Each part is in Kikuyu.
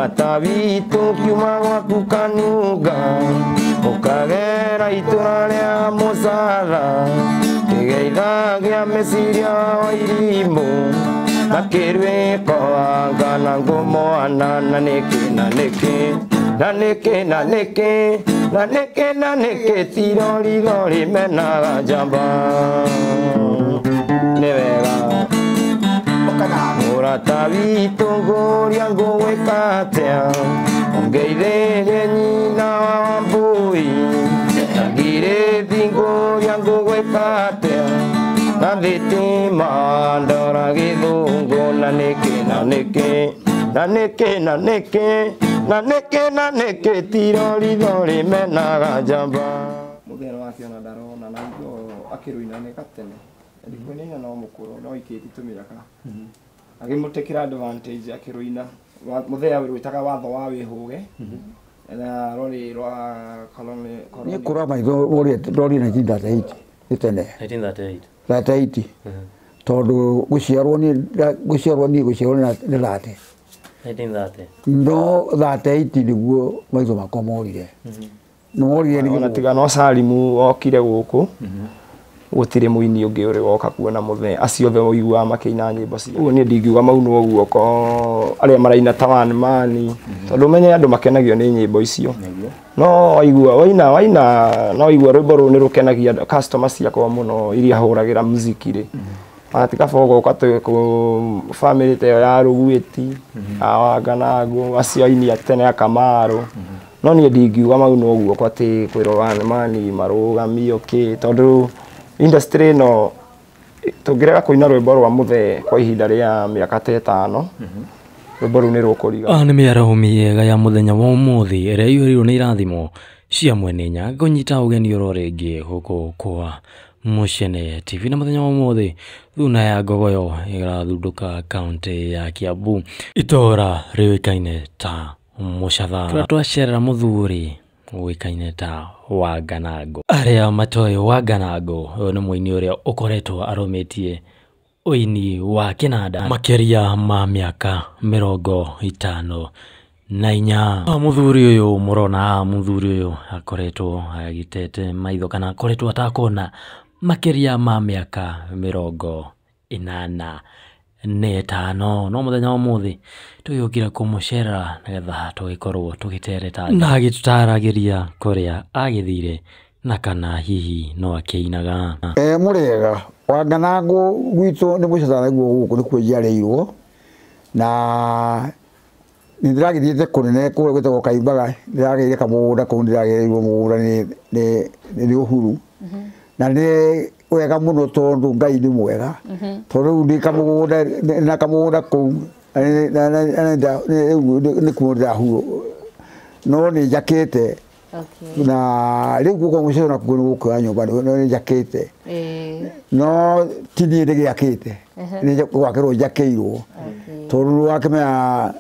Mũrata witũ kiuma gwaku kanunga ũkagera itũra rĩa mũcara kĩgeithagia meciria wa irimũ na kĩrwĩko anga na ngũmwana na nĩkĩ na nĩkĩ na nĩkĩ na nĩkĩ na nĩkĩ na nĩkĩ tirori menaga njamba nĩ wega. Mũrata witũ ngũria ngũgwĩka atĩa ũngeithĩrie nyina wa mbui na ngirĩthi ngũria ngũgwĩka atĩa na thitima ndora gĩthũngũ na nĩkĩ na nĩkĩ na nĩkĩ na nĩkĩ na nĩkĩ na nĩkĩ tirori menaga njamba. Mũthenya wakiona ndarona na indo akĩrũina nĩ gatene ndikuona no mũkũrũ no ikĩti tũmĩaka agĩmũtekera advantage akĩrũina mũthenya wĩtaga watho wa wĩhũge na rori rwa koloni. Niĩ kũra maitho ndorire 1938 nĩ tene 1938 38 tondũ gũciarwo niĩ gũciarwo nĩ 30 1930 no 38 nĩguo maitho makwa morire nĩ morire. Ona tiga no Salimu okire gũkũ gũtirĩ mũini ũngĩ ũrĩ woka kuona mũthenya acio othe ũiguaga makĩina nyĩmbo cia ũguo. Niĩ ndingiuga maunwo guoko arĩa maraina ta one man tondũ ũmenye andũ makenagio nĩ nyĩmbo icio no waigua waina waina no waigua rwĩmbo rũu nĩ rũkenagia customer ciakwa mũno iria hũragĩra muziki rĩ ati kaba ũgoka kũ family ta ĩyo ya Rũguĩti awanganangũ acio aini a tene a Kamaru no niĩ ndingiuga maunwo guoko atĩ kwĩrwo one man marũgamio kĩ tondũ industry ĩno tũngĩrega kũina rwĩmbo rwa mũthee kwa ihinda rĩa mĩaka ta ĩtano rwĩmbo rũu nĩ rũkũriga. Nĩ mĩaraho mĩega ya mũthenya wa ũmũthĩ ĩrĩa ĩiyũirwo nĩ irathimo cia mwene Nyaga ngũnyita ũgeni oro rĩngĩ gũkũ kwa Mũcene TV na mũthenya wa ũmũthĩ thuna ya ngogoyo ĩrathundũka kaunti ya Kiambu itũra rĩũĩkaine ta Mũcatha kũrĩa twacerera mũthuri ũĩkaine ta Wanganangũ. Arĩa matoĩ Wanganangũ ũyũ nĩ mũini ũrĩa ũkoretwo arũmĩtie ũini wa kĩnanda makĩria ma mĩaka 54. Mũthuri ũyũ mũrona haha, mũthuri ũyũ akoretwo agĩtete maitho kana akoretwo atakũona makĩria ma mĩaka 85 no mũthenya wa ũmũthĩ tũgĩũkire kũmũcerera nĩgetha tũgĩkorwo tũgĩtereta na agĩtũtaragĩria kũrĩa agĩthire na kana hihi no akĩinaga. Mũrĩega Wanganangũ gwitũ nĩ Mũcatha nĩguo gũkũ nĩkuo njiarĩirwo na nĩ ndĩragĩthiĩte kũnene kũrĩa gwĩtagwo Kaimbaga ndĩragĩire kamũgũnda kũu ndĩragĩrĩirwo mũgũnda nĩ Uhuru na nĩ wega mũno tondũ Ngai nĩ mwega tondũ rĩu ndĩ kamũgũnda na kamũgũnda kũu rĩu nĩkuo ndĩrahurwo no nĩ njakĩte na rĩu gũkũ mũciĩ nakuo nĩ gũkũ ya nyũmba no nĩ njakĩte no ti niĩ ndĩgĩakĩte nĩ gwakĩrwo njakĩirwo tondũ wakĩmenya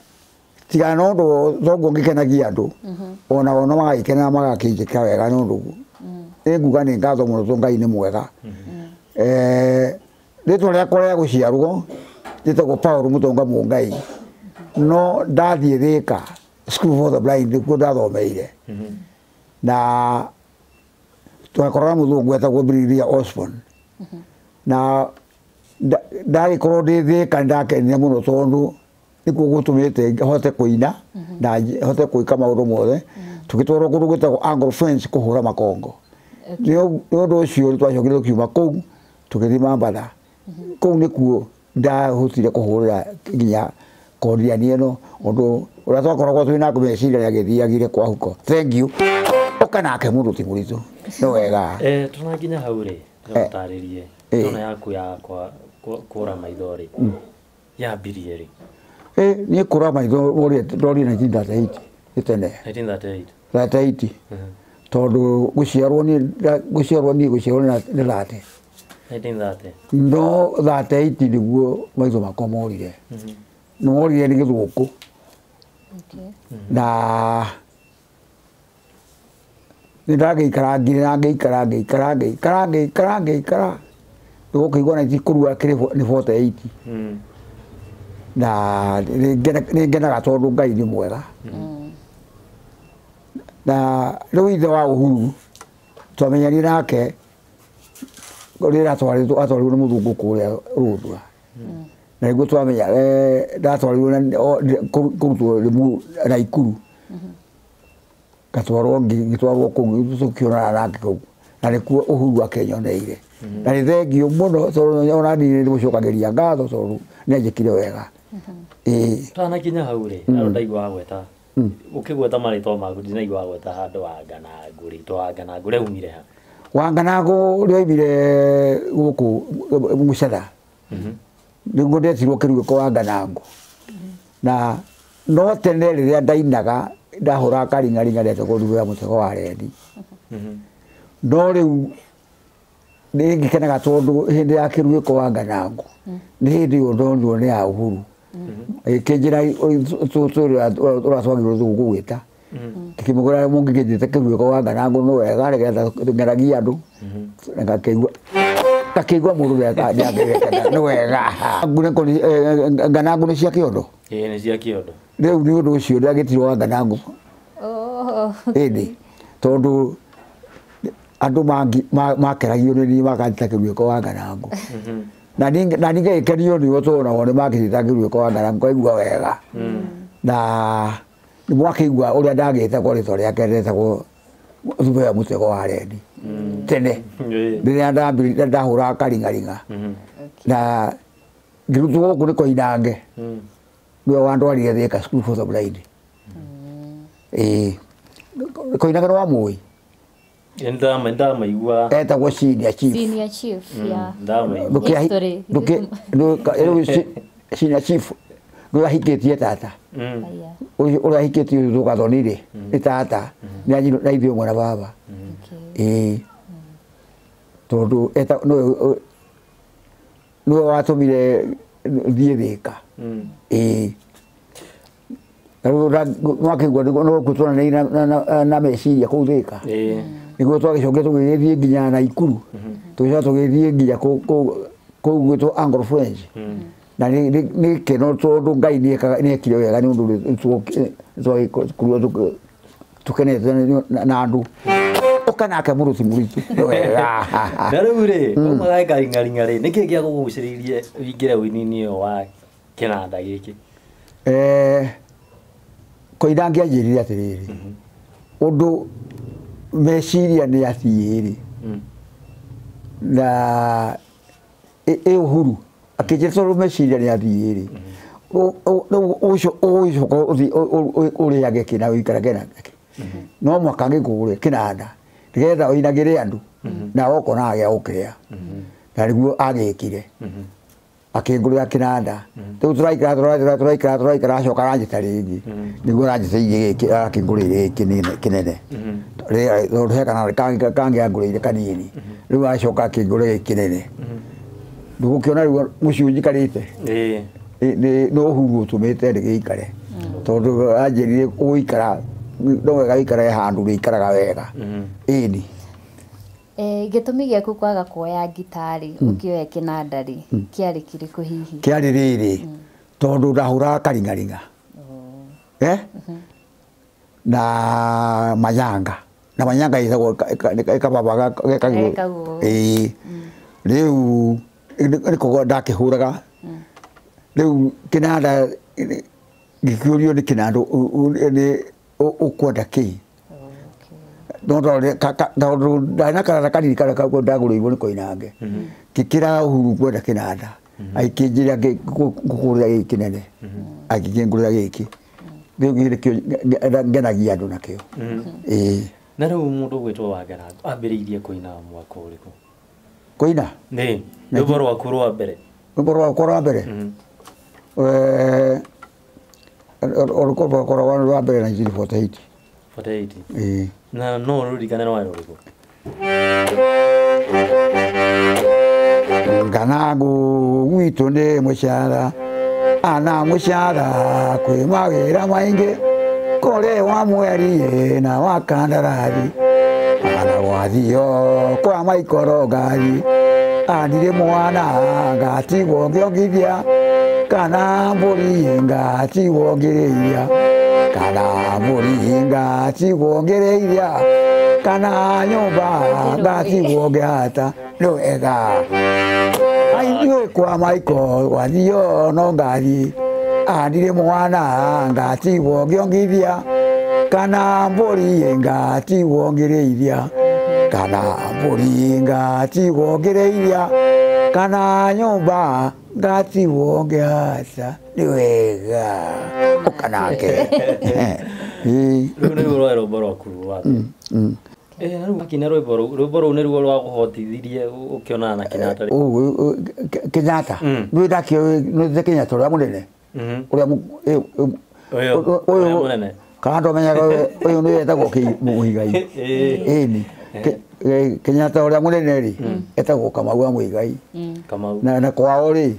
tiga no ũndũ thoguo ngĩkenagia andũ ona o no magagĩkena magakĩnjĩka wega nĩ ũndũ nĩ nguga nĩ ngatho mũno tondũ Ngai nĩ mwega. Rĩtwa rĩakwa rĩa gũciarwo rĩtagwo Paul Mũtonga Mũngai no ndathiĩ Thĩka School for the Blind nĩkuo ndathomeire na twakoraga mũthũngũ etagwo Brigadier Osborne na ndagĩkorwo ndĩ Thĩka nĩndakenire mũno tondũ nĩkuo gũtũmĩte hote kũina na hote gwĩka maũndũ mothe tũgĩtwarwo kũndũ gwĩtagwo Anglo French kũhũra makongo nĩ ũndũ ũcio nĩtwacokire tũkiuma kũu tũgĩthiĩ Mambatha kũu nĩkuo ndahotire kũhũrĩra nginya kondiani ĩno ũndũ ũrĩa twakoragwo twĩ nako meciria nĩagĩthiagire kwa huko. Thank you. Ũka nake mũndũ ti mũritũ nĩ wega. Tũnakinya hau rĩ ũtarĩrie tona yaku ya kũra maitho rĩ yambirie rĩ? Niĩ kũra maitho ndorire 1938 nĩ tene 1938 38 tondũ gũciarwo niĩ gũciarwo nĩ 30 1930 no 38 nĩguo maitho makwa morire nĩ morire nĩ gĩthũkũ na nĩ ndagĩikarangire na ngĩikara ngĩikara ngĩikara ngĩikara ngĩikara nĩgũkĩigua na kũrua kĩrĩ nĩ 48. Na nĩ ngenaga tondũ Ngai nĩ mwega. Na rĩu ithe wa Uhuru twamenyanire nake rĩrĩa atwarirwo nĩ mũthũngũ kũrĩa Rũthua. Na nĩguo twamenya ndatwarirwo kũrutwo Naikuru. Ngatwarwo ngĩtwarwo kũu tũkĩonana nake kũu. Na nĩkuo Uhuru akĩnyoneire. Na nĩ thengio mũno tondũ ona niĩ nĩmũcokagĩria ngatho tondũ nĩanjĩkire wega. Tanakinya hau rĩ, na ndaigua gweta ukigweta marĩtwa maku ndinaigua gweta handũ Wanganangũ, rĩtwa Wanganangũ rĩaumire ha? Wanganangũ rĩoimire gũkũ Mũcetha. Nĩguo ndetirwo kĩruĩko Wanganangũ. Na no tene rĩrĩa ndainaga ndahũraga karing'aring'a ndetagwo Thubo ya Mũtego wa Rendi. No rĩu nĩ ngĩkenaga tondũ hĩndĩ ya kĩruĩko Wanganangũ nĩ hĩndĩ ĩyo ndonirwo nĩ ya Uhuru. Agĩkĩnjĩra ũrĩa twagĩrĩirwo gũgwĩta. Ngĩkĩmũgũra mũngĩkĩnjĩta kĩruĩko Wanganangũ nĩ wega nĩgetha ngeragie andũ. Ngakĩigua mũndũ nĩakĩgekena nĩ wega. Nganangũ nĩ cia kĩondo? Ĩĩ nĩ cia kĩondo. Rĩu nĩ ũndũ ũcio ndagĩtirwo Wanganangũ. Ĩndĩ tondũ andũ makeragio nĩ niĩ makanjĩta kĩruĩko Wanganangũ. Na niĩ ngagĩkenio nĩo tondũ nao nĩ makĩnjĩta kĩruĩko Wanganangũ ngaigua wega. Na nĩmwakĩigua ũrĩa ndagĩtagwo rĩtwa rĩake rĩetagwo Thubo ya Mũtego wa Rendi. Tene rĩrĩa ndahũraga karing'aring'a. Na ngĩrutwo gũkũ nĩ Koinange. Nĩwe wandwarire Thika School for the Blind. Ĩĩ. Koinange nĩ wamũĩ? Ndamaigua. Etagwo senior chief. Senior chief, yeah. Senior chief nĩwe ahikĩtie tata. Ũrĩa ahikĩtie Tũgathoni rĩ, nĩ tata. Na ithuĩ ũmwe na baba. Ĩĩ. Tondũ nĩwe watũmire thiĩ Thika. Ĩĩ. Nwakĩigua no tũranĩire na meciria kũu Thika. Nĩguo twagĩcokire tũgĩgĩthiĩ nginya Naikuru. Tũgĩcoka tũgĩthiĩ nginya kũu gwĩtwo Anglo French. Na nĩ gĩkeno tondũ Ngai nĩekire wega nĩ ũndũ twagĩkorirwo tũkenete na andũ. Ũka nake mũrũti mũritũ. Nĩ wega. Na rĩu rĩ, umaga karing'aring'a rĩ, nĩkĩĩ gĩakũgucĩrĩirie ũingĩre ũini-inĩ ũyũ wa kĩnanda gĩkĩ? Koinange anjĩrire atĩrĩrĩ, ũndũ meciria nĩ athiĩ rĩ, na ĩ Uhuru akĩnjĩra tondũ meciria nĩ athiĩ rĩ, ũgũcoka ũthiĩ ũrĩage kĩ na ũikarage nake. No mũhaka ngĩkũgũre kĩnanda nĩgetha ũinagĩre andũ na ũkonaga gĩa gũkĩrĩa. Na nĩguo agĩkire. Akĩngũrĩra kĩnanda. Rĩu tũraikara tũraikara tũraikara acoka aranjĩta rĩngĩ. Nĩguo aranjĩtĩire gĩkĩ arakĩngũrĩire gĩkĩ kĩnene. Tondũ he kananda kangĩ angũrĩire kanini. Rĩu acoka akĩngũrĩra gĩkĩ kĩnene. Ndũgũkĩona rĩu mũciĩ ũnjikarĩte. Nĩ Uhuru ũtũmĩte ndĩgĩikare. Tondũ anjĩrire ũgũikara no wega wĩikarage handũ ũrĩikaraga wega. Ĩni. Gĩtũmi gĩaku kwaga kuoya ngitarĩ ũkĩoya kĩnanda rĩ, kĩarĩ kĩrĩkũ hihi? Kĩarĩ rĩrĩ, tondũ ndahũraga karing'aring'a. Na manyanga. Na manyanga ĩtagwo ĩkababa gekagwo. Ĩĩ. Rĩu nĩko ndakĩhũraga. Rĩu kĩnanda ngĩkĩũrio nĩ kĩnanda nĩ ũkwenda kĩ. Tondũ ndarĩ na kananda kanini karĩa ndagũrĩirwo nĩ Koinange. Ngĩkĩra Uhuru ngwenda kĩnanda. Agĩkĩnjĩra ngũkũgũrĩra gĩkĩ kĩnene. Agĩkĩngũrĩra gĩkĩ. Rĩu nĩkĩo ngenagia andũ nakĩo. Ĩĩ. Na rĩu mũndũ ũgwĩtwo Wanganangũ ambĩrĩirie kũina mwaka ũrĩkũ? Kũina? Nĩ, rwĩmbo rwaku rwa mbere. Rwĩmbo rwakwa rwa mbere? Rwĩmbo rwakwa rwa mbere 1948. 48? Ĩĩ. Na no ũrũririkane rwarĩ rũrĩkũ? Nganangũ gwitũ nĩ mũcara, ana mũcara kwĩ mawĩra maingĩ, kũrĩ wa mweri na wa kandarathi, ana gwathio kwa maikoro ngari, Andirĩ mwana ngatigwo ngĩongithia kana mbũri ngatigwo ngĩrĩithia kana mbũri ngatigwo ngĩrĩithia kana nyũmba ngatigwo ngĩhata nĩ wega. Aithuĩ kwa Michael gwathio no ngathiĩ andirĩ mwana ngatigwo ngĩongithia kana mbũri ngatigwo ngĩrĩithia kana mbũri ngatigwo ngĩrĩithia kana nyũmba ngatigwo ngĩhata nĩ wega ũka nake. Rĩu nĩruo rwarĩ rwĩmbo rwaku rwa na rĩu akina rwĩmbo rũu rwĩmbo rũu nĩruo rwakũhotithirie ũkĩonana na Kenyatta rĩ? Kenyatta nĩ ndakĩũĩ nĩ Kenyatta ũrĩa mũnene ũrĩa ũyũ mũnene kana ndomenyaga ũyũ nĩ etagwo Mũigai. Ĩni Kenyatta ũrĩa mũnene rĩ etagwo Kamau wa Mũigai. Kamau na kwao rĩ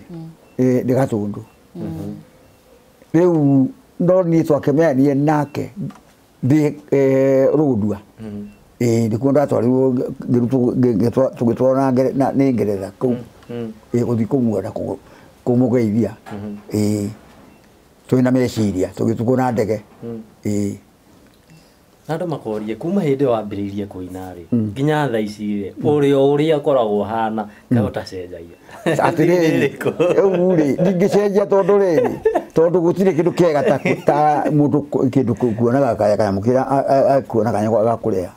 nĩ Gatundu. Rĩu no niĩ twakĩmeanire nake ndĩ Rũndua. Nĩkuo ndatwarirwo tũgĩtwarwo nĩ Ngeretha kũu gũthiĩ kũmuona kũmũgeithia. Twĩna meciria tũgĩtukwo na ndege. Na andũ makorie kuma hĩndĩ wambĩrĩirie kũina rĩ nginya thaa ici rĩ ũrĩa ũrĩa ũkoragwo ũhana kaĩ ũtacenjagia? Atĩrĩrĩ rĩu rĩ ndingĩcenjia tondũ rĩrĩ tondũ gũtirĩ kĩndũ kĩega ta mũndũ kĩndũ kuonaga kanyamũ kĩrĩa akuona kanyamũ ga kũrĩa.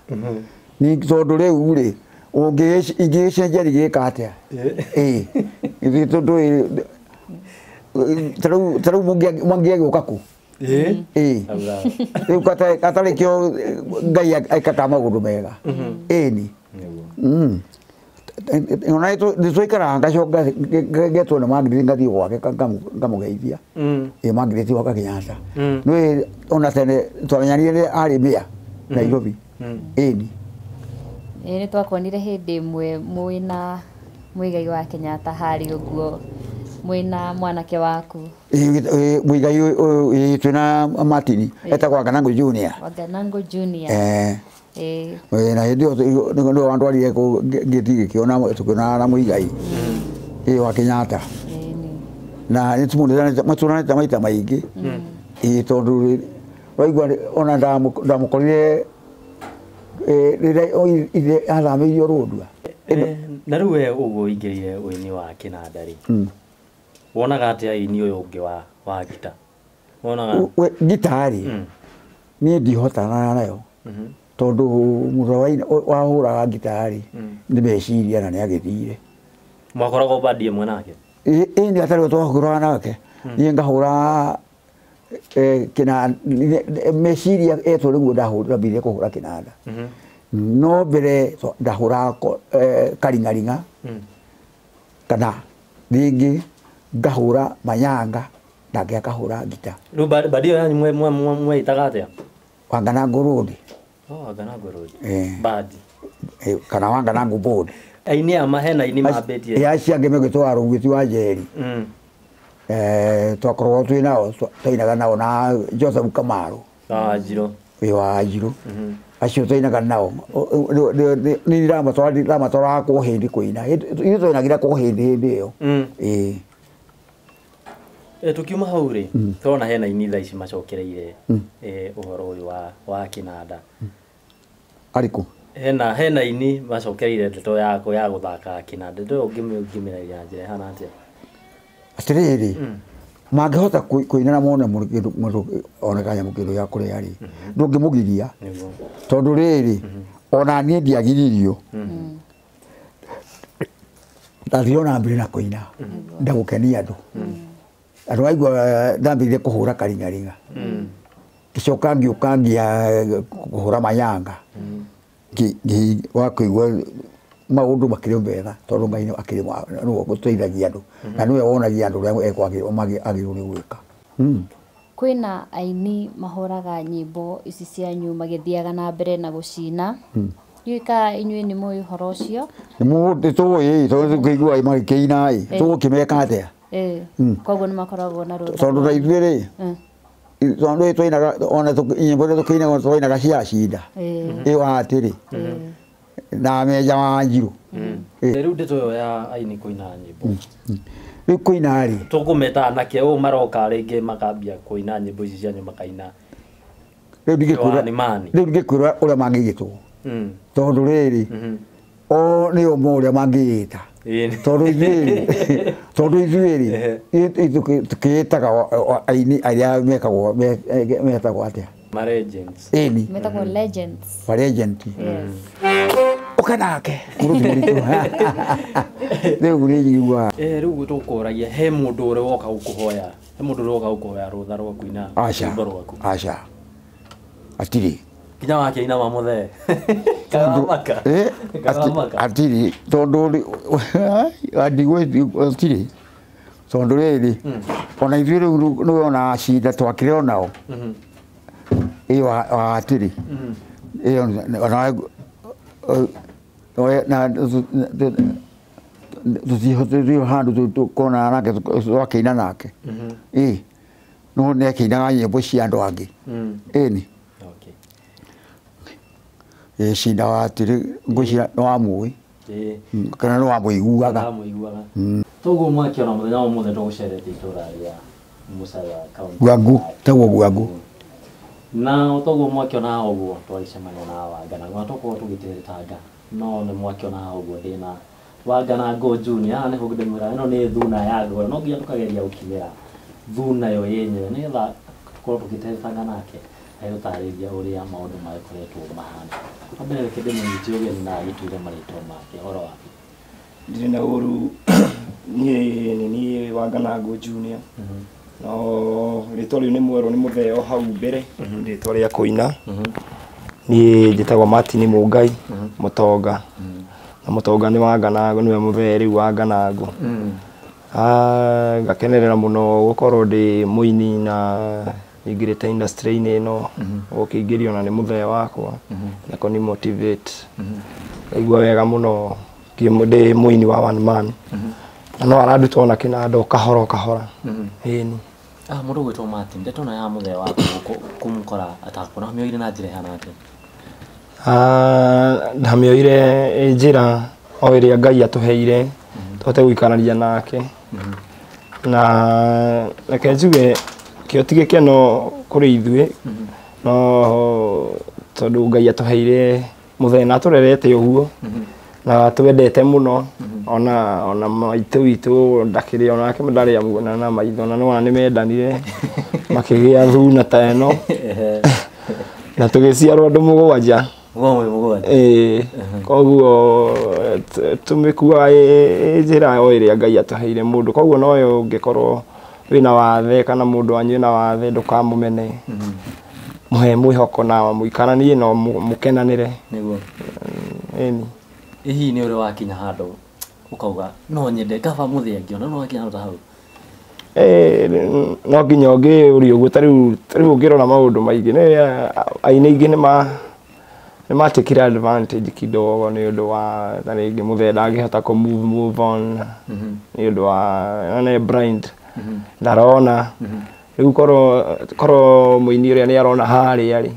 Tondũ rĩu rĩ ingĩgĩcenjia rĩgĩka atĩa? Ĩĩ tondũ ta rĩu Mwangi agĩũka kũ? Ĩĩ rĩu gatarĩ kĩo Ngai ekaga maũndũ mega. Ĩni ona nĩ twaikaraga ngacoka ngetwo nĩ Margaret ngathiĩ gwake ngamũgeithia. Ĩ Margaret wa Kenyatta. Nĩ ona tene twamenyanire arĩ Mĩa Nairobi. Ĩni Ĩ nĩ twakuonire hĩndĩ ĩmwe mwĩna Muigai wa Kenyatta harĩa ũguo mwĩna mwanake waku. Muigai ũyũ twĩna Martin etagwo Wanganango Junior. Wanganango Junior. Na hĩndĩ ĩyo nĩwe wandwarire kũu ngĩthiĩ ngĩkĩona tũkĩonana na Muigai wa Kenyatta. Na nĩtũmonete maita maingĩ. Ĩ tondũ waigua ona ndamũkorire rĩrĩa ithe athamĩirio Rũndua. Na rĩu we ũguo ũingĩrire ũini wa kĩnanda rĩ wonaga atĩa ũini ũyũ ũngĩ wa ngita? Wonaga ngita rĩ niĩ ndihotanaga nayo tondũ mũndũ wahũraga ngita rĩ nĩ meciria na nĩ agĩthire. Mwakoragwo bandi ĩmwe nake? Ĩ nĩ atarĩ twahũraga nake niĩ ngahũra kĩnanda meciria etwo nĩguo ndambire kũhũra kĩnanda. No mbere ndahũraga karing'aring'a kana rĩngĩ ngahũra manyanga nake akahũra ngita. Rĩu bandi ĩyo yanyu mweĩtaga atĩa? Wanganango Road. Oh, Wanganango Road. Bandi. Kana Wanganango Board. Aini aya hena aini mambĩtie. Acio angĩ megwĩtwo Warũgwĩti wa Njeri. Twakoragwo twĩ nao twainaga nao na Joseph Kamaru. Wa Njirũ. Wa Njirũ. Acio twainaga nao nĩ ndamatwaraga kwa hĩndĩ kũina. Ithuĩ twainagĩra kwa hĩndĩ hĩndĩ ĩyo. Ĩĩ. Tukiuma hau rĩ tũrona hena aini thaa ici macokereire ũhoro ũyũ wa kĩnanda. Arĩkũ? Hena aini macokereire ndeto ya gũthaka kĩnanda. Ndeto ĩyo ũngĩmĩraria na njĩra ĩhana atĩa? Atĩrĩrĩ mangĩhota kũina na mone mũndũ one kanyamũ kĩndũ gĩa kũrĩa rĩ ndũngĩmũgiria tondũ rĩrĩ ona niĩ ndiagiririo ndathire ona mbere na kũina ndagũkenia andũ. Andũ aigua ndambĩrĩirie kũhũra karing'aring'a ngĩcoka ngĩũka ngia kũhũra manyanga wa kũigua maũndũ makĩrĩ mega tondũ Ngai akĩrĩ nĩwe ũteithagia andũ na nĩwe wonagia andũ ũrĩa agĩrĩirwo nĩ gwĩka. Kwĩna aini mahũraga nyĩmbo ici cianyu magĩthiaga na mbere na gũcina. Ndiũĩ kana inyuĩ nĩ mũĩ ũhoro ũcio? Nĩ tũĩ tondũ tũkĩigua magĩkĩina ĩ tũgũkĩmeka atĩa? Koguo nĩ makoragwo na rũtha. Tondũ ta ithuĩ rĩ tondũ twainaga ona nyĩmbo iria tũkĩinaga twainaga cia cinda ĩyo atĩrĩ na Meja wa Njirũ Rĩu ndeto ĩyo ya aini kũina nyĩmbo Rĩu kũina rĩ tũkũmeta anake ũũ maroka rĩngĩ makambia kũina nyĩmbo ici cianyu makaina rĩu ndingĩkwĩra One man. Rĩu ndingĩkwĩra ũrĩa mangĩgĩtwo tondũ rĩrĩ o nĩo mo ũrĩa mangĩĩta tondũ ithuĩ rĩ tũkĩĩtaga aini arĩa mekagwo metagwo atĩa? Ma legends. Ĩni Metagwo legends. Ma legend. Yes. Ũka nake mũrũthi mũritũ rĩu nĩ njiguaga. Rĩu tũkũragia he mũndũ ũrĩ woka gũkũhoya, he mũndũ ũrĩ woka gũkũhoya rũtha rwa kũina rwĩmbo rwaku? Aca, atirĩ. Nginya wakĩina wa mũthee atirĩ tondũ atirĩ tondũ rĩrĩ ona ithuĩ rĩu nĩwona cinda twakĩrĩ onao ĩyo atirĩ ĩyo ona na tũthiĩ handũ tũkonana nake twakĩina nake ĩ no nĩakĩinaga nyĩmbo cia andũ angĩ ĩni cinda wa atĩrĩ ngwĩciria nĩwamũĩ kana nĩwamũiguaga. Toguo mwakĩona mũthenya wa ũmũthĩ tũgũcerete itũra rĩa Musaya County Guangu, tagwo Guangu. Na toguo mwakĩona ũguo twagĩcemania na Wangana na tũkorwo tũgĩteretanga no nĩ mwakĩona ũguo ndĩna Wangana Ngo Junior haha nĩho ndĩmwĩra ĩno nĩ thuna ya ngoro no nginya tũkageria gũkinyĩra thuna yo yenyewe nĩgetha tũkorwo tũgĩteretanga nake agĩtũtarĩria ũrĩa maũndũ magĩkoretwo mahana. Wambere reke ndĩmũnyite ũgeni na agĩtwĩre marĩtwa make ũhoro waku. Ndirĩ na ũru niĩ nĩ niĩ Wangana Ngo Junior. No rĩtwa rĩu nĩ mwerũ nĩ mũthee o hau mbere rĩtwa rĩa kũina. Niĩ njĩtagwo Martin Mũngai Mũtonga. Na Mũtonga nĩ Wangana Ngo nĩwe mũthee rĩu Wangana Ngo. Ngakenerera mũno gũkorwo ndĩ mũini na ingĩrĩte industry-inĩ ĩno gũkĩingĩrio na nĩ mũthee wakwa na kũni motivate. Ngaigua wega mũno ndĩ mũini wa one man. Na no aranduta ona kĩnanda o kahora o kahora. Ĩni. Mũndũ ũgwĩtwo Martin ndeto ĩno ya mũthee waku kũmũkora atakũra wamĩoire na njĩra ĩhana atĩa? Ndamĩoire njĩra o ĩrĩa Ngai atũheire tũhote gũikarania nake. Na reke njuge kĩo ti gĩkeno kũrĩ ithuĩ no tondũ Ngai atũheire mũthee na atũrerete ũguo na twendete mũno ona maitũ witũ ndakĩrĩ onake ndarĩ amuona na maitho na nĩwona nĩmendanire makĩgĩa thuna ta ĩno na tũgĩciarwo andũ mũgwanja. Ĩĩ koguo tũmĩkuaga ĩ njĩra o ĩrĩa Ngai atũheire mũndũ koguo noyo ũngĩkorwo wĩna wathe kana mũndũ wanyu wĩna wathe ndũkamũmene mũhe mwĩhoko na mũikaranie na mũkenanĩre. Nĩguo. Ĩni. Hihi nĩ ũrĩ wakinya handũ ũkauga no nyende kaba mũthee angĩona no wakinya handũ ta hau? No nginya ũngĩũria ũguo ta rĩu ũngĩrora maũndũ maingĩ nĩ aini aingĩ nĩmatekire advantage kidogo nĩ ũndũ wa ta rĩngĩ mũthee ndangĩhota kũ move on nĩ ũndũ wa nĩ blind ndarona rĩu korwo mũini ũrĩa nĩ arona harĩa rĩ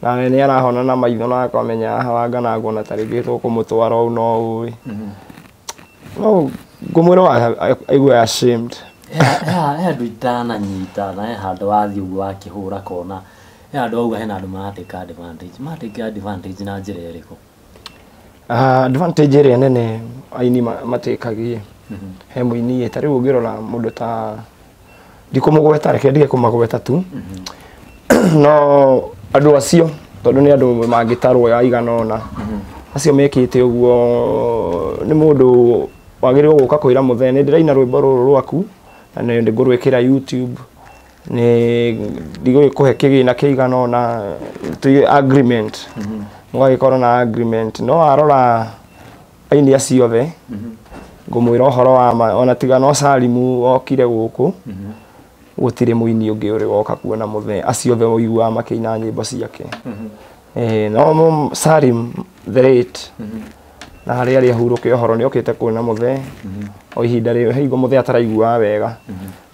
na nĩ arahona na maitho na akamenya haha Wangana Ngo na ta rĩngĩ tũkũmũtwara ũũ no ũũ no ngũmwĩra aigue ashamed. He handũ itananyita na he handũ wathiĩ ũguo wakĩhũra kona he handũ wauga hena andũ maratake advantage. Maratake advantage na njĩra ĩrĩkũ? Advantage ĩrĩa nene aini matĩkagie he mũini ta rĩu ũngĩrora mũndũ ta ndikũmũgweta reke ndige kũmagweta tu no andũ acio tondũ nĩ andũ mangĩtarwo aigana ũna acio mekĩte ũguo nĩ mũndũ wagĩrĩirwo gũka kwĩra mũthee nĩ ndĩraina rwĩmbo rũrũ rwaku na nĩ ngũrwĩkĩra YouTube nĩ ndigũgĩkũhe kĩgĩna kĩigana ũna tuige agreement mũgagĩkorwo na agreement no arora aini acio othe ngũmwĩra ũhoro wa ma ona tiga no Salimu okire gũkũ gũtirĩ mũini ũngĩ ũrĩ woka kuona mũthee acio othe ũiguaga makĩina nyĩmbo ciake. No Salim the late na harĩa arĩ ahurũke ũhoro nĩ okĩte kuona mũthee o ihinda rĩu he hingo mũthee ataraiguaga wega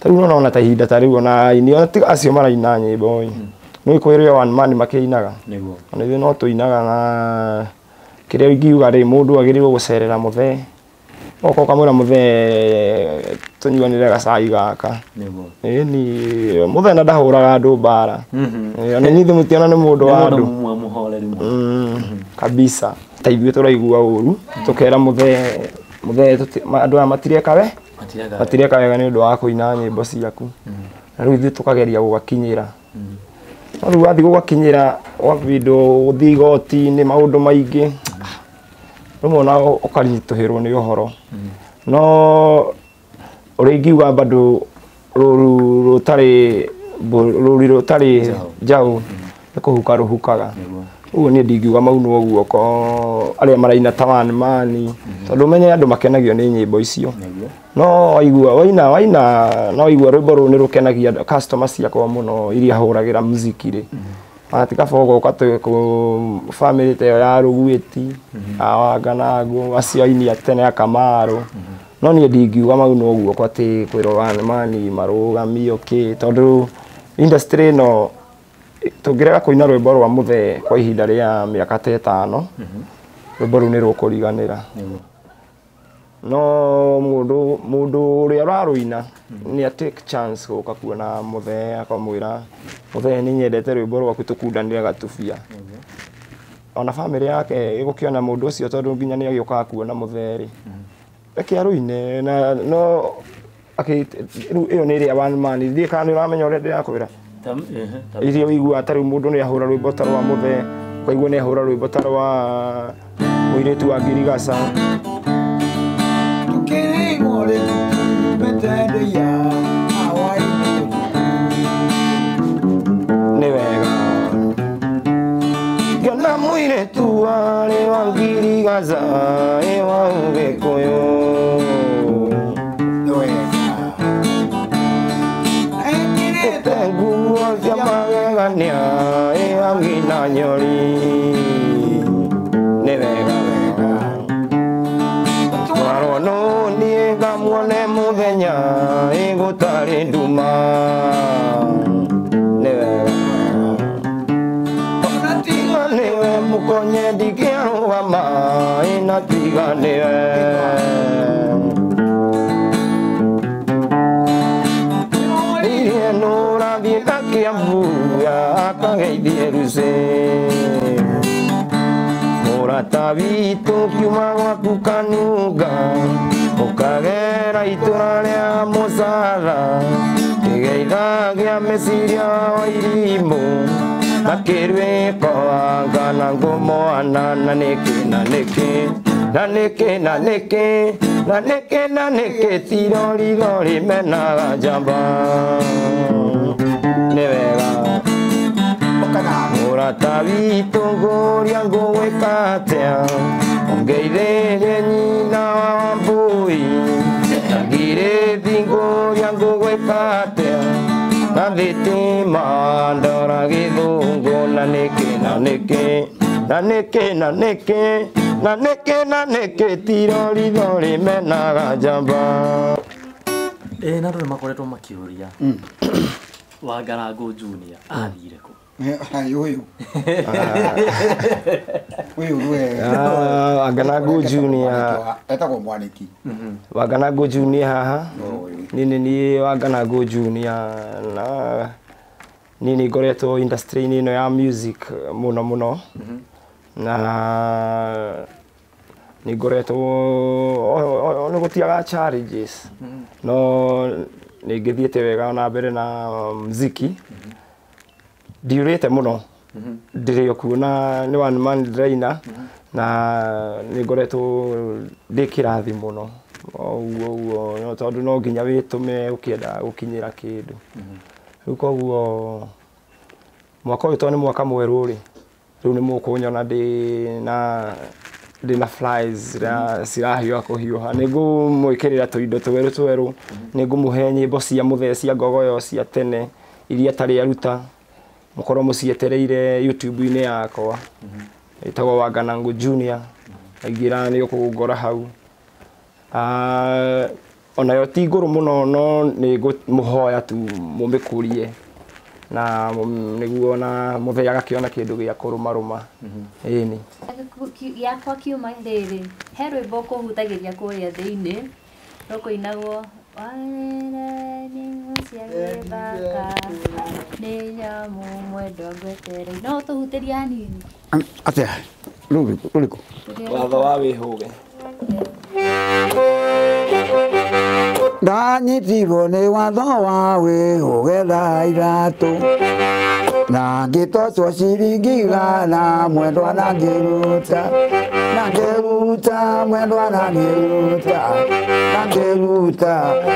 ta rĩu nona ta ihinda ta rĩu ona aini ona tiga acio maraina nyĩmbo ĩ nĩ kwĩrĩ one man makĩinaga Nĩguo. ona ithuĩ no tũinaga na Kĩrĩa ingiuga rĩ, mũndũ agĩrĩirwo gũcerera mũthee, oka ũkamwĩra mũthee tũnyuanĩre gacai gaka. Ĩni mũthee na ndahũraga andũ mbara. Ona inyuĩ mũtiona nĩ mũndũ wa andũ. Kabisa. Ta ithuĩ tũraigua ũru, tũkera mũthee andũ aya matireka we, matireka wega nĩ ũndũ wa kũina nyĩmbo ciaku. Na rĩu ithuĩ tũkageria gũgakinyĩra. No rĩu wathiĩ gũgakinyĩra ũgabindwo gũthiĩ igoti-inĩ maũndũ maingĩ, rĩmwe ona ũkaritũhĩrwo nĩ ũhoro. No ũrĩa ingiuga bado rũru rũtarĩ njaũ nĩ kũhuka rũhukaga. Ũguo niĩ ndingiuga maunwo guoko arĩa maraina ta one man, tondũ ũmenye andũ makenagio nĩ nyĩmbo icio. No waigua waina waina no waigua rwĩmbo rũu nĩ rũkenagia customer ciakwa mũno iria hũragĩra muziki rĩ. Ati kaba ũgoka family ta ĩyo ya Rũguĩti, a Wanganangũ, acio aini a tene a Kamaru. No niĩ ndingiuga maunwo guoko atĩ kwĩrwo one man marũgamio kĩ, tondũ industry ĩno tũngĩrega kũina rwĩmbo rwa mũthee kwa ihinda rĩa mĩaka ta ĩtano, rwĩmbo rũu nĩ rũkũriganĩra. No mũndũ ũrĩa ũrarũina nĩ a take chance gũka kuona mũthee akamwĩra mũthee nĩ nyendete rwĩmbo rwaku tũkundanĩre gatubia. Ona family yake ĩgũkĩona mũndũ ũcio tondũ nginya nĩ agĩũkaga kuona mũthee rĩ, reke arũine na no rĩu ĩyo nĩ ĩrĩa one man. Ndiũĩ kana nĩ ũramenya ũrĩa ndĩrakwĩra. Iria ũiguaga ta rĩu mũndũ nĩ ahũra rwĩmbo ta rwa mũthee, ũkaigua nĩ ahũra rwĩmbo ta rwa mũirĩtu wa Ngirigaca. Nĩ wega ngĩona mũirĩtu warĩ wa Ngirigaca ĩ wa Ũgĩkũyũ. Nĩ wega Ekĩrĩte nguo cia magegania ĩ wa Ngina Nyori. Nĩ wega wega twarwo no niĩ ngamuone mũthenya ĩ gũtarĩ nduma. Nĩ wega ona tiga nĩwe mũkonye ndingĩarũgama ĩ na tiga nĩwe. Irie nũrathiĩ na Kĩambu akageithie Rucĩ. Mũrata witũ kiuma gwaku Kanunga, ũkagera itũra rĩa Mũcara, kĩgeithagia meciria wa irimũ, na kĩrwĩko anga na ngũmwana na nĩkĩ na nĩkĩ na nĩkĩ na nĩkĩ na nĩkĩ na nĩkĩ tirorithori menaga njamba. Nĩ wega mũrata witũ ngũria ngũgwĩka atĩa, ũngeithĩrie nyina wa Wambui, na ngirĩthi ngũria ngũgwĩka atĩa, na thitima ndora gĩthũngũ na nĩkĩ na nĩkĩ na nĩkĩ na nĩkĩ na nĩkĩ na nĩkĩ tirorithori menaga njamba. Na andũ nĩ makoretwo makĩũria Wangarangũ Junior athire kũ? Ũyũ ũyũ nĩwe Wanganangũ Junior etagwo Mwanĩki. Wanganangũ Junior haha niĩ nĩ niĩ Wanganangũ Junior, na niĩ nĩ ngoretwo industry-inĩ ĩno ya music mũno mũno, na nĩ ngoretwo nĩ gũtiaga challenges, no nĩ ngĩthiĩte wega na mbere na muziki. Ndiũrĩte mũno, ndĩrĩ o kuo na nĩ one man ndĩraina, na nĩ ngoretwo ndĩ kĩrathi mũno ũguo ũguo, tondũ no nginya wĩtũme ũkĩenda gũkinyĩra kĩndũ. Rĩu koguo mwaka ũyũ tondũ nĩ mwaka mwerũ rĩ, rĩu nĩ mũkũnyona ndĩna flies cirahiũha kũhiũha. Nĩ ngũmwĩkĩrĩra tũindo twerũ twerũ, nĩ ngũmũhe nyĩmbo cia mũthee cia ngogoyo cia tene iria atarĩ aruta, mũkorwo mũcietereire YouTube-inĩ yakwa ĩtagwo Wanganangũ Junior. Aingĩra nĩ ũkũngora hau. Onayo ti ngũrũ mũno, no nĩ ngũmũhoya tu mũmĩkũrie. Na nĩguo na mũthee agakĩona kĩndũ gĩa kũrũmarũma. Ĩni. Yakwa kiuma rĩrĩ he rwĩmbo kũhutagĩria kũrĩa thĩinĩ rũkũinagwo cia gĩthaka nĩ nyamũ mwendwa ngwetereire. No tũhutĩrie hanini. Atĩa? Rũrĩkũ? Watho wa wĩhũge. Ndanyitirwo nĩ watho wa wĩhũge thaa ithatũ na ngĩtocwo ciringi igana mwendwa na ngĩruta na ngĩruta mwendwa na ngĩruta na ngĩruta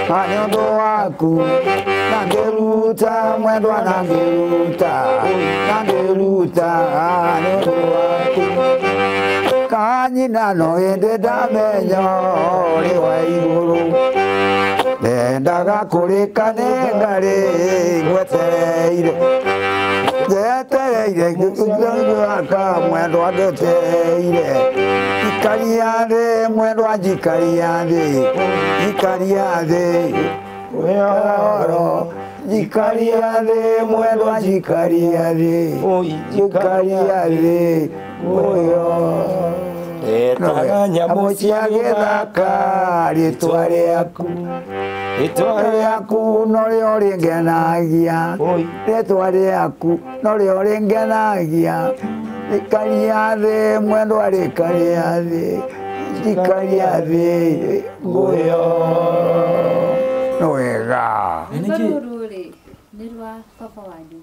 nĩ ũndũ waku na ngĩruta mwendwa na ngĩruta na ngĩruta nĩ ũndũ waku. Kanyina no ĩndĩ ndamenya ũrĩ wa igũrũ ndendaga kũrĩka nĩ ngarĩ ngwetereire njetereire aka mwendwa ngetereire ikaria thĩ mwendwa njikaria thĩ njikaria thĩ oro njikaria thĩ mwendwa njikaria thĩ njikaria thĩ ũyo. Etaga nyamũ cia gĩthaka rĩtwa rĩaku rĩtwa rĩaku norĩo rĩngenagia rĩtwa rĩaku norĩo rĩngenagia rĩkaria thĩ mwendwa rĩkaria thĩ rĩkaria thĩ ngũyo. No wega. Rũrũ rĩ nĩ rwa baba wanyu?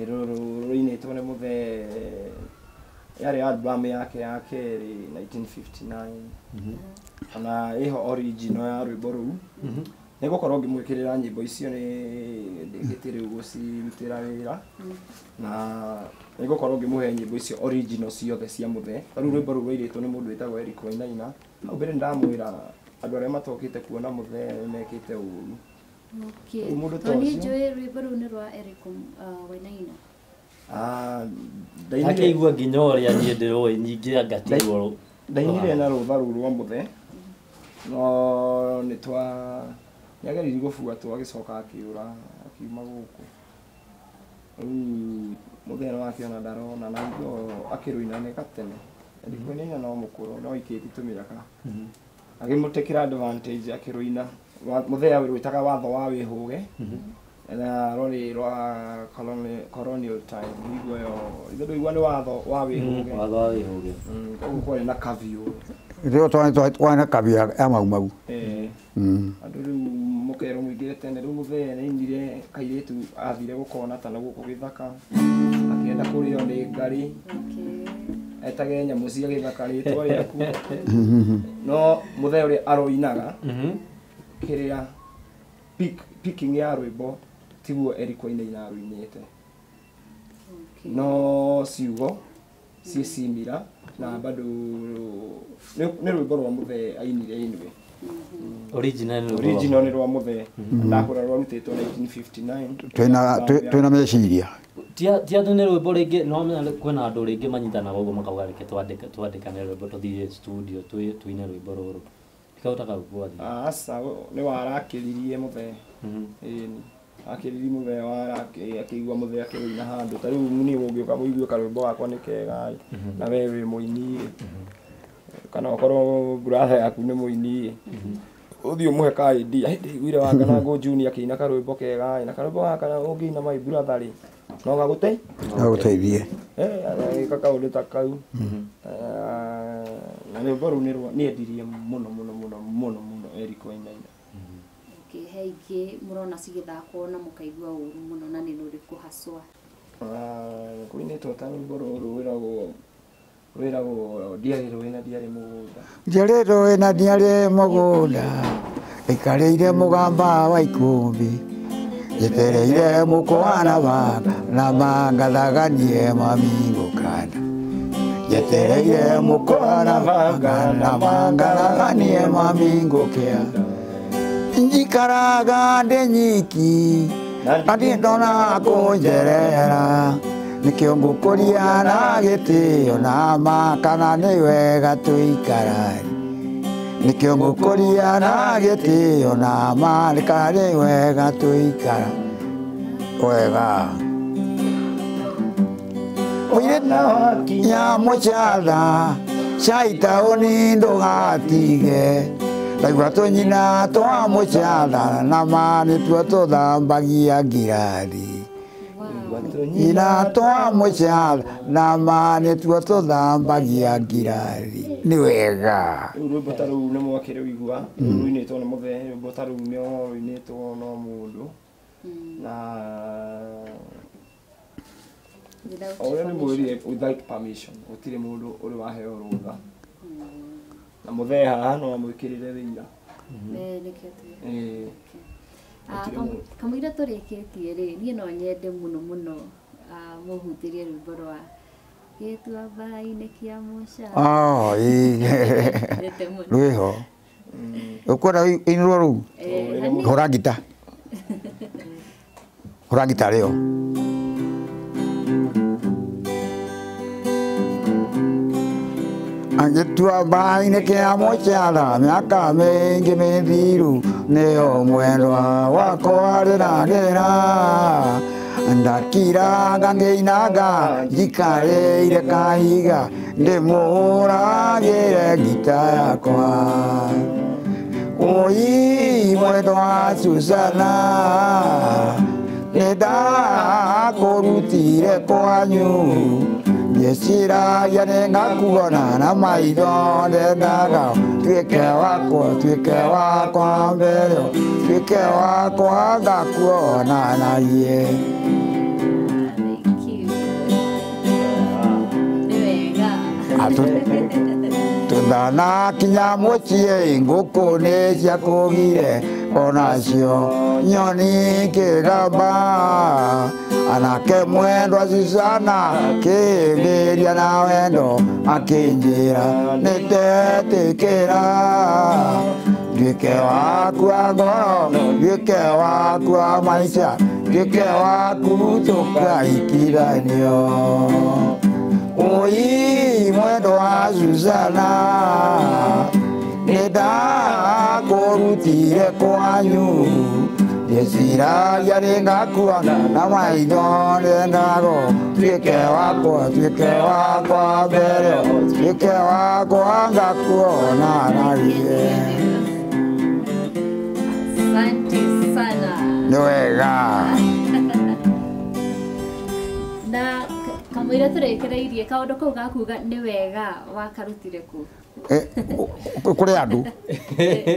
Rũrũ rũinĩtwo nĩ mũthee yarĩ album yake ya kerĩ 1959. Ona ĩho original ya rwĩmbo rũu. Nĩ gũkorwo ngĩmwĩkĩrĩra nyĩmbo icio nĩ ndĩkĩtie rĩu gũcirutĩra wĩra. Na nĩ gũkorwo ngĩmũhe nyĩmbo icio original ciothe cia mũthee. Rĩu rwĩmbo rũu rwairĩtwo nĩ mũndũ wĩtagwo Eric Wainaina. Hau mbere ndamwĩra andũ arĩa matokĩte kuona mũthee mekĩte ũru. Okay. Niĩ njũĩ rwĩmbo rũu nĩ rwa Eric Wainaina. Akĩigua nginya ũrĩa niĩ ndĩroĩ nyingĩ angatigwo. Ndainire na rũtha rũu rwa mũthee no nĩ twa nĩageririe gũbuatwo agĩcoka akĩũra akiuma gũkũ. Rĩu mũthee no akĩona ndarona na ithuĩ akĩrũina nĩ gatene. Eric Wainaina no mũkũrũ no aikĩtie tũmĩaka. Agĩmũtĩkĩra advantage akĩrũina. Mũthee rwĩtaga watho wa wĩhũge. Na rori rwa colonial time niguo yo ithe ndũigua nĩ watho wa wĩhũge. Watho wa wĩhũge. Koguo kwarĩ na curfew. Rĩo twarĩ na curfew ya Mau Mau. Andũ rĩu mũkerwo mũingĩre tene. Rĩu mũthee nĩainire kairĩtu athire gũkona ta na gũkũ gĩthaka akĩenda kũrĩo nĩ ngarĩ etage nyamũ cia gĩthaka rĩtwa rĩaku. No mũthee ũrĩa aroinaga kĩrĩa picking ya rwĩmbo tiguo Eric Wainaina aruinĩte. No ciugo ciĩ similar na bado nĩ rwĩmbo rwa mũthee ainire anyway. Original original nĩ rwa mũthee. Ndakũra rwarutĩtwo 1959. Twĩna meciria. Ti atĩ nĩ rwĩmbo rĩngĩ no menya kwĩna andũ rĩngĩ manyitanaga ũguo makauga reke twandĩkane rwĩmbo tũthiĩ studio tuine rwĩmbo rũrũ. Tikahota gwathiĩ. Aca nĩ warakĩririe mũthee. Ĩni. Akĩririe mũthee akĩigua mũthee akĩrũina handũ. Ta rĩu niĩ ũngĩũka mũigue karwĩmbo gakwa nĩ kega na we wĩ mũini kana okorwo brother yaku nĩ mũini ũthiĩ ũmũhe ka idea. Hĩndĩ iguire Wakanangũ Junior akĩina karwĩmbo kega na karwĩmbo gaka ũngĩina my brother rĩ no gagũteithie. Agĩka kaũndũ ta kau. Na rwĩmbo rũu nĩendirie mũno mũno mũno mũno mũno Eric Wainaina. He ingĩ mũrona cigĩthakwo na mũkaigua ũru mũno na nĩ rũrĩkũ haswa? Kũinĩtwo ta rwĩmbo rũrũ rwĩragwo ndiarĩ rũĩ na ndiarĩ mũgũnda. Ndiarĩ rũĩ na ndiarĩ mũgũnda ikarĩire mũgamba wa ikũmbĩ njetereire mũkwa na mangathaganie mami ngũkanda njetereire mũkwa na mangathaganie mami ngũkĩa njikaraga ndĩ nyiki na ndĩndona kũnjerera nĩkĩo ngũkũria na gĩtĩo na ma kana nĩ wega tũikaranie nĩkĩo ngũkũria na gĩtĩo na ma kana nĩ wega tũikara wega. Airĩtu wakinya mũcara caitaũni ndũgatige ndaigua tũnyina twa mũcara na ma nĩtuo tũthambagia ngirathi nyina twa mũcara na ma nĩtuo tũthambagia ngirathi nĩ wega. Rĩu rwĩmbo ta rũu nĩ mwakĩrũigua rũinĩtwo nĩ mũthee rwĩmbo ta rũu nĩ rũinĩtwo no mũndũ na Without o ũrĩa nĩ permission. mwĩrire without permission gũtirĩ mũndũ ũrĩ waheo rũtha na mũthee haha no amwĩkĩrĩre wĩira. Eh, nĩkĩo tu. Ĩĩ. Ah, Gũtirĩ mũndũ. Kamũira tũrĩkĩtie rĩ, niĩ no nyende mũno mũno mũhutĩrie rwĩmbo rwa gĩtuamba-inĩ kĩa mũcara. Oh, ĩĩ. Nyendete mũno. Rwĩho ũkwenda ĩinĩrwo rũu. Eh, hanini. Hũra ngita, hũra ngita rĩo. Gĩtuamba-inĩ kĩa mũcara mĩaka mĩingĩ mĩthiru nĩyo mwendwa wakwa rĩragĩra ndakiraga ngĩinaga njikarĩire kahiga ndĩmũhũragĩre ngita yakwa. Oi mwendwa Susana nĩndakũrutire kwanyu ngĩciragia nĩngakuona na maitho ndendaga tuĩke wakwa tuĩke wakwa mbere tuĩke wakwa ngakuona naie. Thank you. Nĩ wega. Tũthanakinya mũciĩ ngũkũ nĩ ciakũgire onacio nyoni kĩgamba anake mwendwa Susana kĩmbĩria na wendo akĩnjĩra nĩtetĩkĩra nduĩke waku wa ngoro nduĩke waku wa maica nduĩke waku tũkaikiranio. Oi mwendo wa Susana nĩndakũrutire kwanyu ndĩciragia nĩngakuona na maitho ndendago tuĩke wakwa tuĩke wakwa mbere tuĩke wakwa ngakuona narie. Asante sana. Nĩ wega. Na kamũira tũrĩkĩrĩirie kaũndũ kau ga kuga nĩ wega wakarutire kũ? Kũrĩ andũ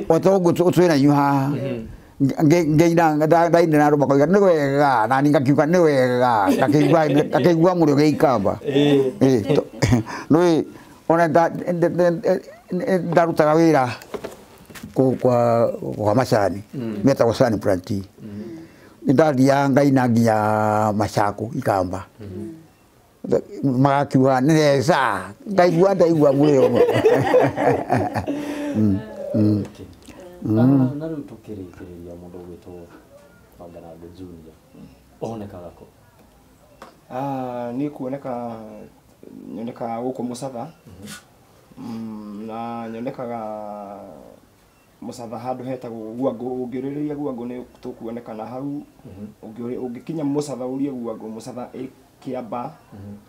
ota ũguo twĩ na inyuĩ haha ngĩina ndainĩra andũ makoiga nĩ wega nani ngakiuga nĩ wega ngakĩigua mũrĩo gĩikamba. Nĩũĩ ona ndarutaga wĩra kwa macani metagwo Sani Plantain nĩndathiaga ngaina nginya Machako ikamba magakiuga nĩ wega ngaigua ndaigua mũrĩo. Na rĩu tũkĩrĩkĩrĩria mũndũ ũgwĩtwo Wangarango Junior onekaga kũ? Niĩ kuoneka nyonekaga gũkũ Mũcatha na nyonekaga Mũcatha handũ hetagwo Guangũ. Ũngĩũrĩrĩria Guangũ nĩ tũkuonekana hau. Ũngĩkinya Mũcatha ũrie Guangũ, Mũcatha ĩ Kĩamba,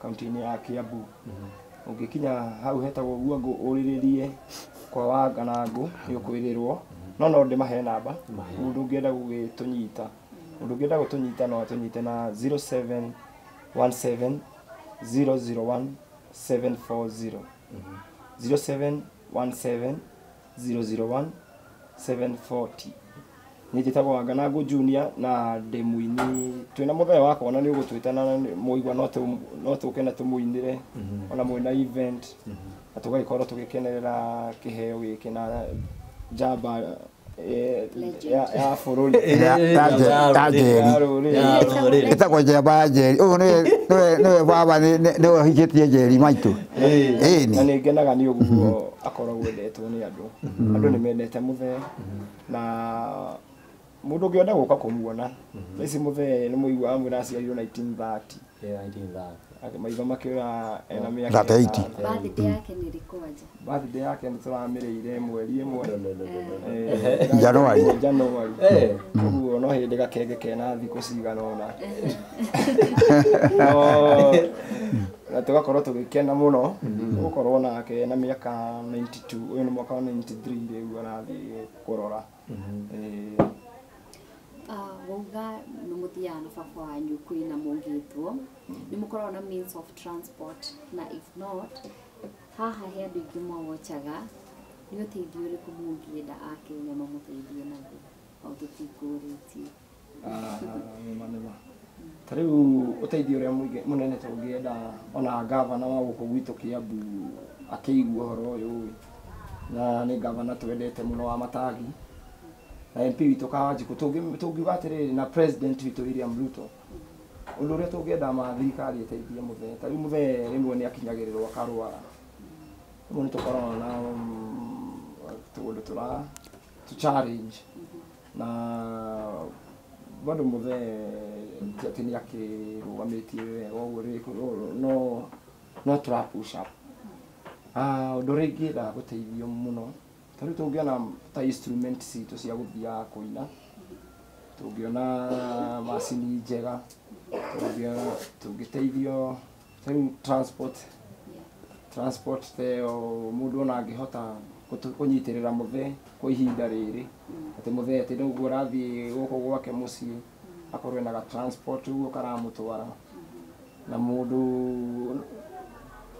kaunti-inĩ ya Kĩambu. Ũngĩkinya hau hetagwo Guangũ ũrĩrĩrie kwa Wangarango nĩ ũkwĩrĩrwo no no ndĩmahe namba mũndũ ũngĩenda gũgĩtũnyita mũndũ ũngĩenda gũtũnyita no atũnyite na 0717 001 740 0717 001 740. Niĩ njĩtagwo Wanganangũ Junior na ndĩ mũini twĩna mũthee wakwa na nĩ ũgũtwĩta na mũigua no tũke na tũmũinĩre ona mwĩna event na tũgagĩkorwo tũgĩkenerera kĩheo gĩkĩ na njamba ya bũrũri Ya ya rũrĩrĩ. Ĩtagwo njamba ya Njeri. Ũyũ nĩwe baba nĩwe ũhikĩtie Njeri maitũ. Ĩni. Na nĩ ngenaga nĩ ũguo akoragwo endetwo nĩ andũ. Andũ nĩ mendete mũthee na mũndũ ũngĩenda gũka kũmuona thaa ici mũthee nĩ mũiguaga mwĩra aciarirwo 1930. Yeah, I did that. Maitho makĩũra ena mĩaka 38. Birthday yake nĩ ĩrĩkũ anja? Birthday yake nĩ tũramĩrĩire mweri ĩmwe January. January. Ũguo no hĩndĩ gakenge kena thikũ cigana ũna. No Na tugakorwo tũgĩkena mũno gũkorwo nake na mĩaka 92 ũyũ nĩ mwaka wa 93 rĩu arathiĩ kũrora. Wauga nĩ mũthiaga na baba wanyu kwĩna mũngĩtwo nĩ mũkoragwo na means of transport na if not haha he andũ aingĩ mawochaga nĩ ũteithio ũrĩkũ mũngĩenda Akenya mamũteithie naguo o tũtikũrĩtie? Nĩma ta rĩu ũteithio ũrĩa mũnene tũngĩenda ona gavana wa gũkũ gwitũ Kiambu akĩigua ũhoro ũyũ na nĩ gavana twendete mũno wa Matagi na MP witũ Kawanjikũ tũngiuga atĩrĩrĩ na president witũ William Ruto ũndũ ũrĩa tũngĩenda ma thirikari ĩteithie mũthee ta rĩu mũthee rĩmwe nĩ akinyagĩrĩrwo akarwara rĩmwe nĩ tũkoragwo na tũũndũ tũra tũ challenge na bado mũthee ti atĩ nĩ akĩrũgamĩtie wega ũguo no tũra push up. Ũndũ ũrĩa ingĩenda gũteithio mũno ta rĩu tũngĩona ta instrument citũ cia gũthiaga kũina tũngĩona macini njega tũngĩteithio ta rĩu transport ta ĩyo mũndũ ona angĩhota kũnyitĩrĩra mũthee kwa ihinda rĩrĩ atĩ mũthee atĩ ũguo arathiĩ gũkũ gwake mũciĩ akorwo ena ga transport ũguo karamũtwara na mũndũ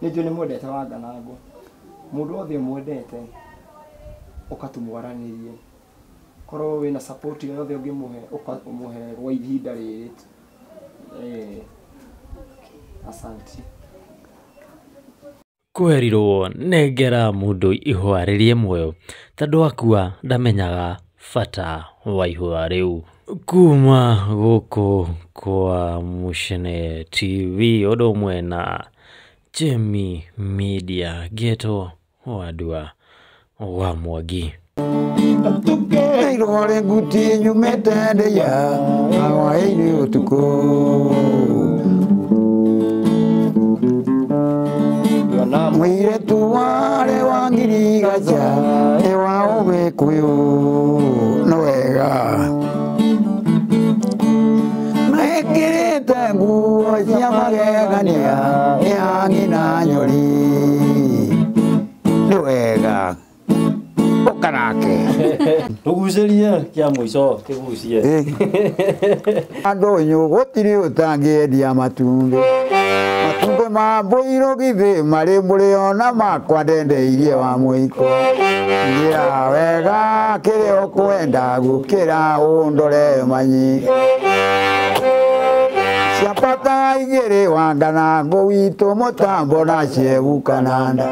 nĩ njũĩ nĩ mwendete Wanganangũ mũndũ wothe ũmwendete ũkatumwaranĩrie korwo wĩna support yothe ũngĩmũhe ũkamũhe kwa ihinda rĩrĩ. Asante. Kwerirwo nengera mũndũ ihũa rĩrĩ muoyo tondũ akua ndamenyaga bata wa ihũa rĩu. Kuma gũkũ kwa Mucene TV ũndũ ũmwe na Jemmy Media ngetwo Wandua wa Mwangi. Irore nguti nyumete ndeya awaini utuku mwire tuware wangirigacha ewa ugikuyu no wega mekirite nguo cia magegania ya ng'ina nyori nĩ wega ũkanake tũgucĩrie kĩa mũico kĩgucie andũ nyũ gũtirĩ ũtangĩendia matumbĩ matumbĩ ma mbũirũ githĩ marĩ mũrĩo na makwa ndendeirie wa mũiko njĩra wega kĩrĩa ũkwenda gũkĩra ũndore manyi ciapata igĩrĩ Wanganangũ witũ mũtambo na Cebu Kananda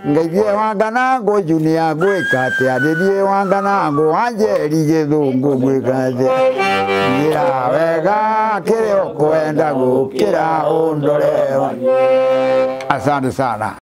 ngaithie Wanganangũ Junior ngwĩka atĩa ndĩthiĩ Wanganangũ Wanjeri Gĩthũngũ ngwĩka atĩa njĩra wega kĩrĩa ũkwenda gũkĩra ũndore. Asante sana.